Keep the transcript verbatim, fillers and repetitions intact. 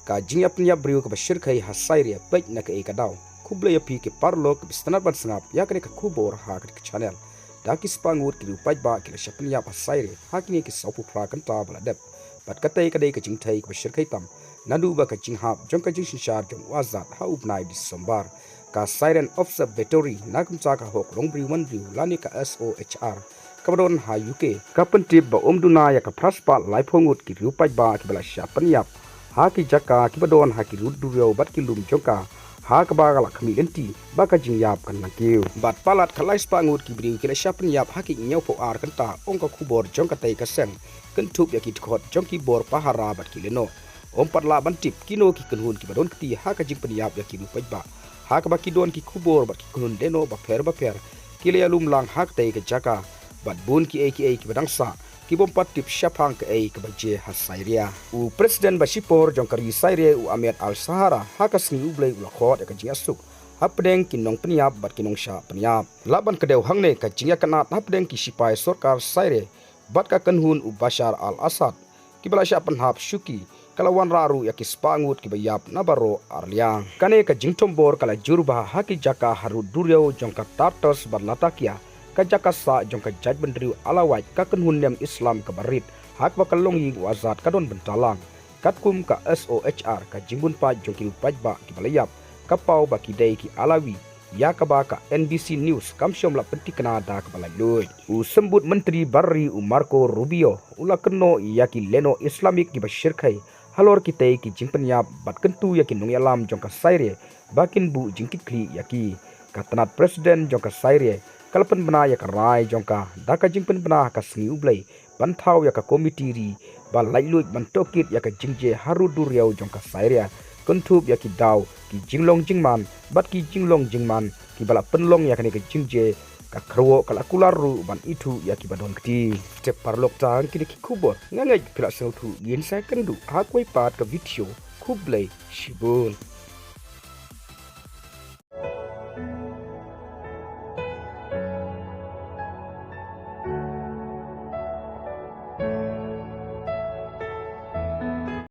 Ka jingïapynïap briew kaba shyrkhei ha Syria peit na kaei ka daw. Khublei ïa phi ki paralok kiba sngewtynnat ban sngap ïa kane ka khubor ha kane ka channel. Da ki spah ngut ki riew paidbah ki la shah pynïap ha Syria ha kine ki sawphew phra kynta ba la dep. Bad katei ka dei ka jingthei kaba shyrkhei tam naduh ba ka jinghap jong ka jingsynshar jong u Assad ha u bnai December. Ka Syrian Observatory na ka bynta ka hok longbriew manbriew lane ka S O H R kaba don ha U K ka pyntip ba ym duna ïa ka phra spah laiphew ngut ki riew paidbah kiba la shah pynïap ha ki jaka kiba don ha ki rud duriaw bad ki lum jong ka, ha kaba ka la khmih lynti ba ka jingïap kan nang kiew. Bad palat ka lai spah ngut ki briew ki la shah pynïap ha ki hynñiewphew ar kynta, ong ka khubor jong katei ka seng, kynthup ïa ki dkhot jong ki bor pahara bad ki lehnoh. Ym pat lah ban tip kino ki kynhun kiba don kti ha ka jingpynïap ïa ki riew paidbah, ha kaba ki don ki khubor bad ki kynhun lehnoh bapher bapher ki la ïalum lang ha katei ka jaka, bad bun kiei kiei kiba dang sah ki bym pat tip shaphang kaei kaba jia ha Syria. U President ba shipor jong ka ri Syria, u Ahmed Al-Sharaa, ha ka sngi U Blei u la khot ïa ka jingïasuk hapdeng ki nongpynïap bad ki nongshah pynïap. Lah ban kdew hangne ka jingïakynad hapdeng ki sipai sorkar Syria bad ka kynhun u Bashar al-Assad, kiba la shah pynhap shuki, ka la wanrah ruh ïa ki spah ngut kiba ïap na baroh arliang. Kane ka jingthombor ka la jur bha ha ki jaka ha rud duriaw jong ka Tartus bad Latakia, ka jaka sah jong ka jaitbynriew Alawite, ka kynhun niam Islam kaba rit, ha kaba ka longïing u Assad ka don bynta lang. Katkum ka S O H R, ka jingbun paid jong ki riew paidbah kiba la ïap ka paw ba ki dei ki Alawi, ïa kaba ka N B C News kam shym la pyntikna da kaba laitluid. U Symbud Myntri Barri u Marco Rubio u la kynnoh ïa ki lehnoh Islamic kiba shyrkhei halor kitei ki jingpynïap bad kyntu ïa ki nongïalam jong ka Syria ba kin buh jingkitkhlieh ïa ki. Ka tnat President jong ka Syria ka la pynbna ïa ka rai jong ka da ka jingpynbna ha ka sngi U Blei ban thaw ïa ka komiti ri ba laitluid ban tohkit ïa ka jingjia ha rud duriaw jong ka Syria, kynthup ïa ki daw, ki jinglong jingman bad ki jinglong jingman kiba la pynlong ïa kane ka jingjia. Ka khyrwoh ka la kular ruh ban ithuh ïa kiba don kti. Te paralok, tang kine ki khubor, nga ngeit phi la sngewthuh. Ngin sa ïakynduh ha kawei pat ka video. Khublei shibun.